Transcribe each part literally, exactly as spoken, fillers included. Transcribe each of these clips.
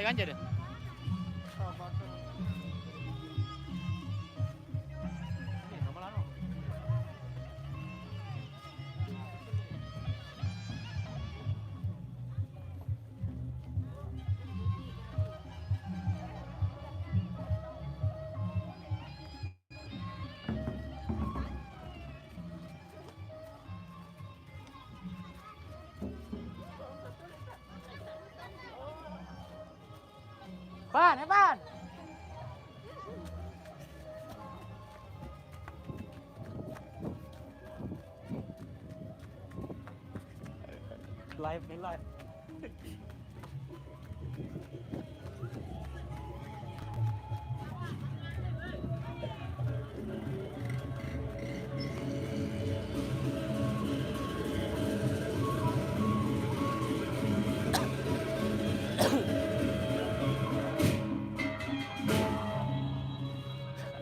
Kan jadi. Pan, eh, Pan. Live nih, live.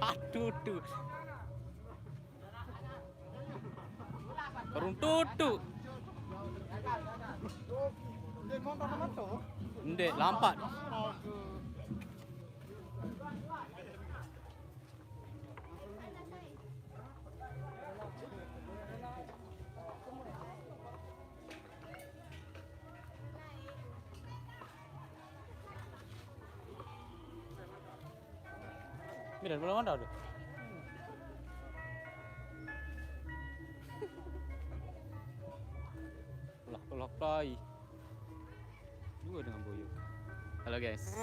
Aduh, tuh. Karung tutu. Ndek, lampat. Milan, belum ada tuh. Lah, lah, tai. Dua dengan Boyo. Halo, guys.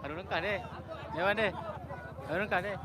Aduh, lengkah deh. Dewan deh. Aduh, lengkah deh.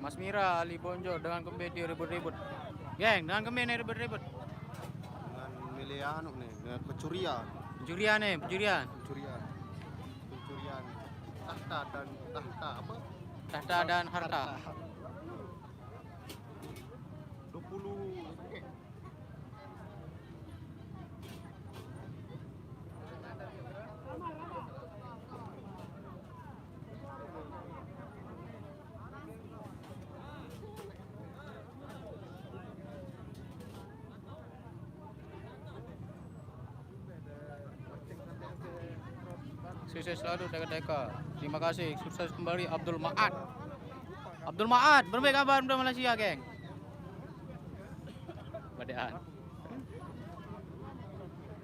Mas Mira, Ali Bonjol, dengan kembe dia ribut-ribut. Geng, dengan kembe nih ribut-ribut. Dengan milih anu nih, dengan pencurian. Pencurian nih, pencurian. Pencurian. Pencurian. Tahta dan tahta apa? Tahta dan harta. Dua puluh. Sukses selalu, Teka-Teka. Terima kasih. Sukses kembali, Abdul Maat. Abdul Maat, berbagai kabar dari Malaysia, geng. Badean.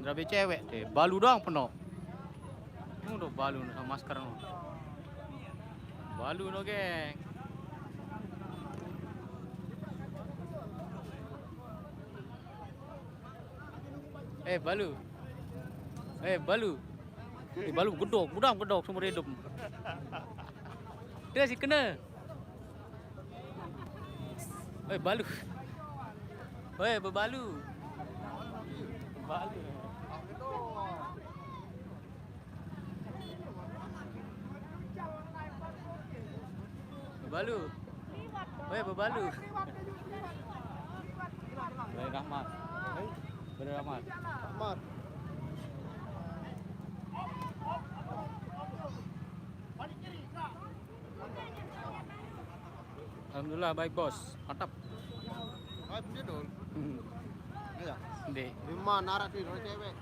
Drabe cewek deh, balu doang penuh. Ini udah balu nih sama masker nih. Balu no, geng. Eh, balu. Eh, balu. Eh, balu gedok, mudah gedok seumur hidup. Dia sih kena. Eh, balu. Eh, bebalu. Balu. Bebalu. Eh, bebalu. Boleh Rahmat. Boleh Rahmat. Rahmat. Alhamdulillah, baik, Bos. Mantap. Baik, dia dong. Hmm. Iya. Dek. Lima narak di cewek.